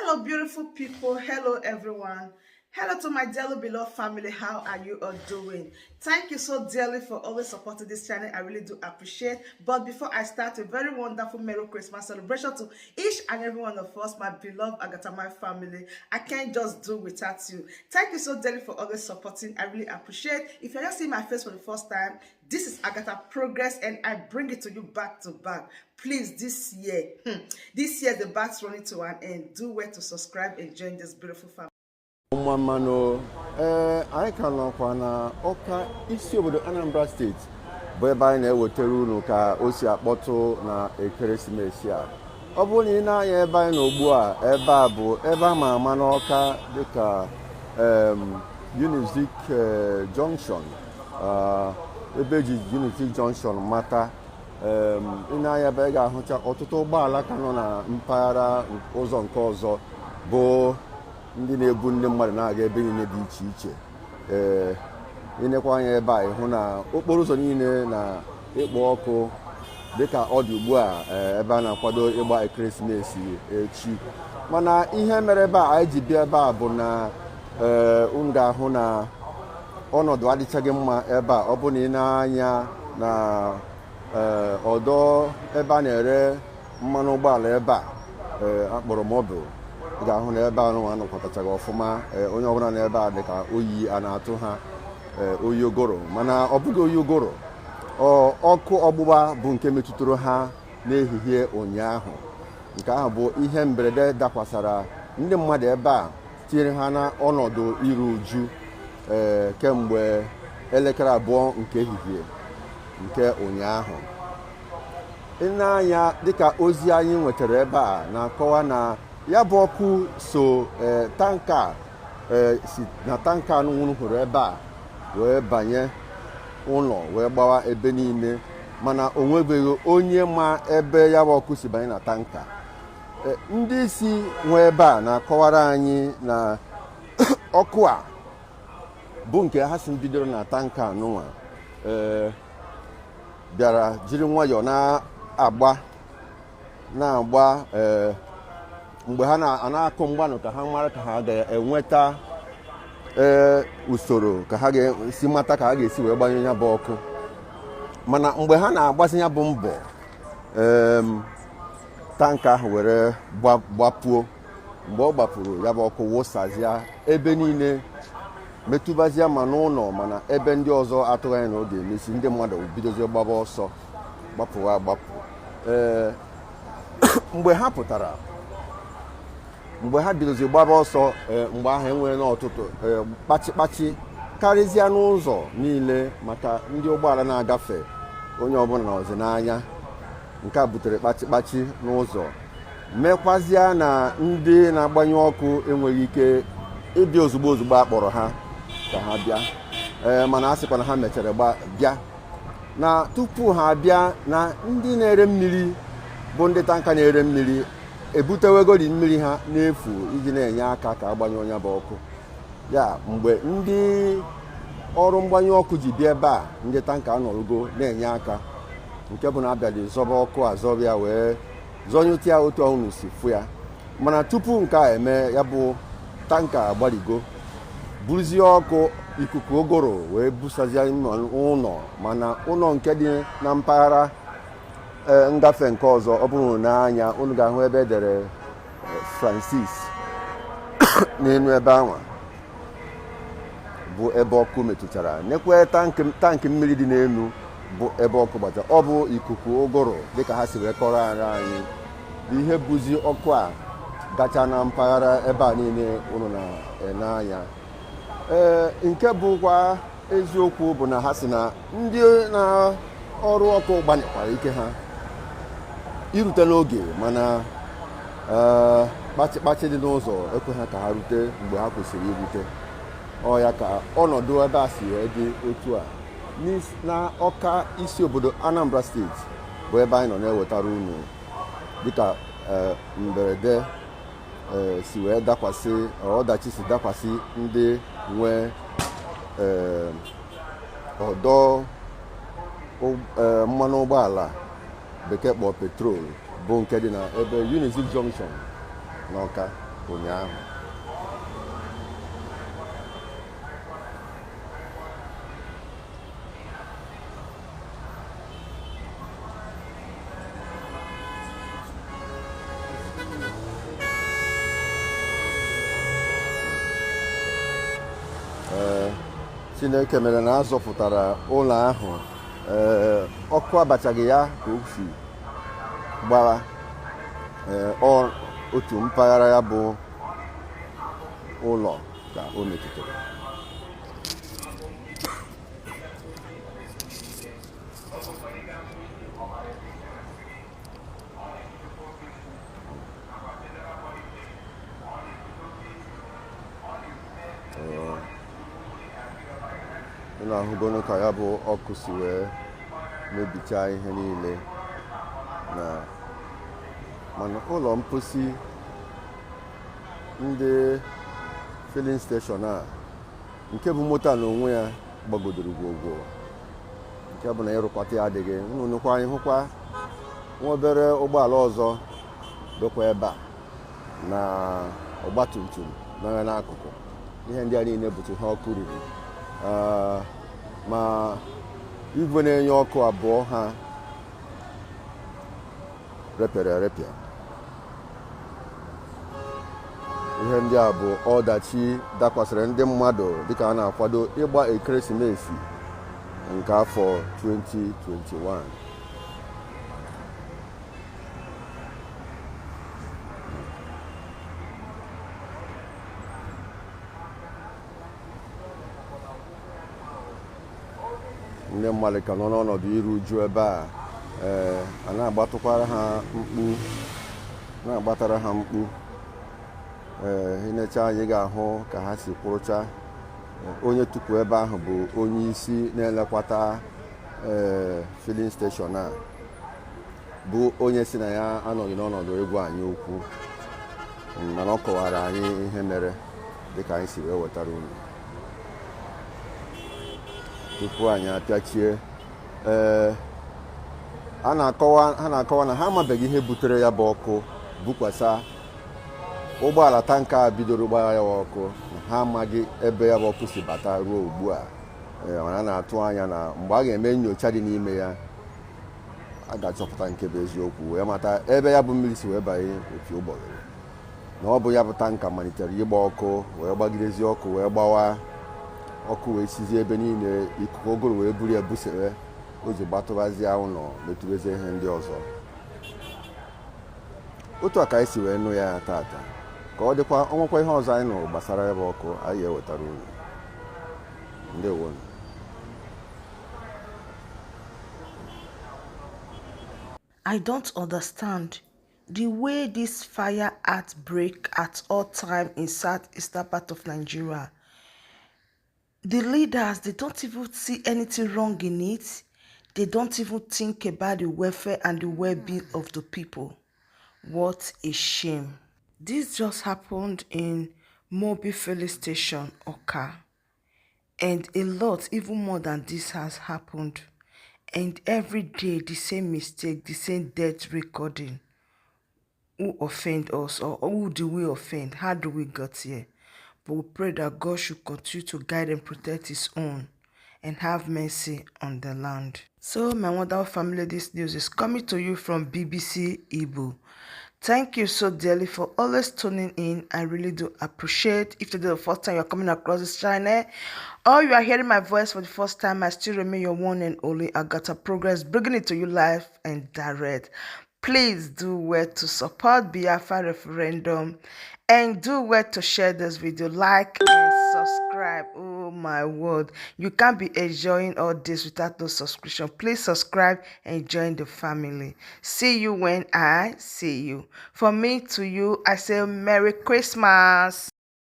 Hello, beautiful people. Hello, everyone. Hello to my dearly beloved family. How are you all doing? Thank you so dearly for always supporting this channel. I really do appreciate. But before I start, a very wonderful Merry Christmas celebration to each and every one of us, my beloved Agatha, my family. I can't just do without you. Thank you so dearly for always supporting. I really appreciate. If you're just seeing my face for the first time, this is Agatha Progress, and I bring it to you back to back. Please, this year the bat's running to an end. Do well to subscribe and join this beautiful family. Mma mmanụ. Ee, anyị ka nọkwa na Ọka, isi obodo Anambra Steeti, bụ ebe anyị na-ewetara unu ka o si akpọtụ na ekeresimesi a. Ọ bụrụ na ị na-anya ebe anyị nọ ugbu a, ebe a bụ ebe a ma ama n'Ọka dịka Unizik Junction, ebe eji Unizik Junction mata. Ị na-anya ebe ị ga-ahụcha ọtụtụ ụgbọala ka nọ na mpaghara ụzọ nke ọzọ, bụ ndị na-ebu ndị mmadụ na-aga ebe niile dị iche iche. Ee, ịnekwa anya ebe a, ịhụ na okporo ụzọ niile na-ekpo ọkụ dịka ọ dị ugbu a, ebe a na-akwado ịgba ekeresimesi echi. Mana ihe mere ebe a anyị ji bịa ebe a bụ na ee, unu ga-ahụ na ọnọdụ adịchaghị mma ebe a. Ọ bụ na ị na-anya na ee, ọdọ ebe a na-ere mmanụ ụgbọala ebe a, ee, akpọrọ Mobil, ị ga-ahụ na ebe a nụnwa anọkwatachaghị ọfụma. Ee, onye ọbụla n'ebe a dị ka oyi a na-atụ ha, ee, oyi ụgụrụ. Mana ọ bụghị oyi ụgụrụ, ọ ọkụ ọgbụgba bụ nke metụtara ha n'ehihie ụnyaahụ. Nke ahụ bụ ihe mberede dakwasara ndị mmadụ ebe a, tinyere ha na ọnọdụ iru uju, ee, kemgbe elekere 2 nke ehihie nke ụnyaahụ. Ị na-anya, dịka ozi anyị nwetara ebe a na-akọwa, na ya bụ ọkụ so ee tanka, ee, si na tanka anụnwụ hụrụ ebe a wee banye ụlọ wee gbawa ebe niile. Mana o nwebeghị onye ma ebe ya bụ ọkụ si banye na tanka. Ndị isi nwe ebe a na-akọwara anyị na ọkụ a bụ nke ha si bidoro na tanka anụnwa, ee, bịara jiri nwayọọ na-agba na-agba, ee, mgbe ha na-akụ mgbanụ ka ha mara ka ha ga-enweta, ee, usoro ka ha ga-esi mata ka ha ga-esi wee gbanye ya bụ ọkụ. Mana mgbe ha na-agbasi ya bụ mbọ, tanka ahụ were gbapuo. Mgbe ọ gbapụrụ, ya bụ ọkụ wụsazịa ebe niile, metụbazie ma n'ụlọ mana ebe ndị ọzọ atụghị anya na ọ ga-emesi. Ndị mmadụ bidozie gbaba ọsọ, gbapụwa agbapụ. Ee, mgbe ha pụtara, mgbe ha bidozi gbaba ọsọ, ee, mgbe ahụ enwere n'ọtụtụ, ee, kpachi kpachi karịzịa n'ụzọ niile maka ndị ụgbọala na-agafe. Onye ọbụla nọzi n'anya. Nke a butere kpachi kpachi n'ụzọ, mekwazịa na ndị na-agbanyụ ọkụ enweghị ike ịbịa ozugbo ozugbo a kpọrọ ha ka ha bịa. Ee, mana a sịkwa na ha mechara bịa, na tupu ha bịa, na ndị na-ere mmiri, bụ ndị tanka na-ere mmiri, ebutewegori mmiri ha n'efu iji na-enye aka ka agbanyụ onye bụ ọkụ ya. Mgbe ndị ọrụ mgbanyụ ọkụ ji bịa ebe a, ndị tanka anọrụgo na-enye aka, nke bụ na abịadị zọba ọkụ a, zọba ya wee zọnyụta ya otu ọhụrụ si fụ ya. Mana tupu nke a eme, ya bụ tanka agbarigo, buruzie ọkụ ikuku ụgụrụ wee busazie ụlọ, mana ụlọ nke dị na mpaghara, ee, ngafe nke ọzọ. Ọ bụrụ n'anya unu ga-ahụ ebe edere Francis n'elu ebe anwa bụ ebe ọkụ metụtara. Nekwe tankị mmiri dị n'elu bụ ebe ọkụ gbata. Ọ bụ ikuku ụgụrụ, dịka ha si wee kọrọ anyị, ihe buzi ọkụ a gacha na mpaghara ebe a niile unu na-ene anya. Ee, nke bụkwa eziokwu bụ na ha si na ndị na ọrụ ọkụ gbanyekwara ike ha irute n'oge, mana ee, kpachi kpachi dị n'ụzọ ekwe ha ka ha rute mgbe ha kwesịrị irute. Ọ ya ka ọnọdụ ebe a si wee dị otu a na Ọka, isi obodo Anambra Steeti, bụ ebe anyị nọ na-ewetara unu dịka mberede si wee dakwasị, ọdachi si dakwasị ndị nwe ọdọ mmanụ ụgbọala bekee kpọọ petrol, bụ nke dị na ebe Unizik Junction n'Ọka. Ụnyaahụ Chineke mere na a zọpụtara ụlọ ahụ. Ee, ọkụ abachaghị ya ka o si gbara. Ee, otu mpaghara ya bụ ụlọ ka o metụtara. Ị na-ahụgonu ka ya bụ ọkụ si wee mebichaa ihe niile na mana ụlọ mposi ndị filling station a, nke bụ moto a n'onwe ya gbagodoro gwogwo, nke bụ na ịrụkwata ya adịghị. Unu nụkwa, anyị hụkwa nwa obere ụgbọala ọzọ dịkwa ebe a na ọgbatumtum nọ ya n'akụkụ. Ihe ndị a niile bụcha ihe ọkụ riri. Ma igwe na-enye ọkụ abụọ ha repịara erepịa. Ihe ndị a bụ ọdachi dakwasịrị ndị mmadụ dịka a na-akwado ịgba ekeresimesi nke afọ 2021. Ndị mmadụ ka nọ n'ọnọdụ iru uju ebe a. Ee, a na-agbatụkwara ha mkpu, na-agbatara ha mkpu. Ee, inecha anyị ga-ahụ ka ha si kwụrụcha. Onye tupu ebe ahụ bụ onye isi na-elekwata ee filling station a, bụ onye si na ya anọghị n'ọnọdụ ịgwa anyị okwu, mana ọ kọwara anyị ihe mere dịka anyị si wee wetara unu tupu anyị apịachie. Ee, a na-akọwa, ha na-akọwa na ha amabeghị ihe butere ya bụ ọkụ bukwasa ụgbọala tanker a bidoro gbara ya ọkụ, na ha amaghị ebe ya bụ ọkụ si bata ruo ugbu a. Ee, mana a na-atụ anya na mgbe a ga-eme nyocha dị n'ime ya, a ga-achọpụta nke bụ eziokwu wee mata ebe ya bụ mmiri si wee banye opi ụgbọghịrị, na ọ bụ ya bụ tanker malitere ịgba ọkụ wee gbagidezi ọkụ wee gbawa ọkụ wee sizie ebe niile, ikuku ụgụrụ wee buru ya busewe, o ji gbatụbazie ụlọ, metụbezie ihe ndị ọzọ. Otu a ka anyị si wee nụ ya tata. Ka ọ dịkwa, ọnwekwa ihe ọzọ anyị nụrụ gbasara ya bụ ọkụ, anyị ga-ewetara unu. Ndewonu. I don't understand the way this fire outbreak at all time in southeastern part of Nigeria. The leaders, they don't even see anything wrong in it. They don't even think about the welfare and the well-being of the people. What a shame. This just happened in Mobil filling station, Awka. And a lot, even more than this, has happened. And every day, the same mistake, the same death recording. Who offend us, or who do we offend? How do we get here? But we pray that God should continue to guide and protect his own and have mercy on the land. So, my wonderful family, this news is coming to you from BBC Igbo. Thank you so dearly for always tuning in. I really do appreciate. If today is the first time you're coming across this channel, or you are hearing my voice for the first time, I still remain your one and only Agatha Progress, bringing it to you live and direct. Please do well to support Biafra referendum and do well to share this video, like and subscribe. Oh my word, you can't be enjoying all this without no subscription. Please subscribe and join the family. See you when I see you. From me to you, I say Merry Christmas.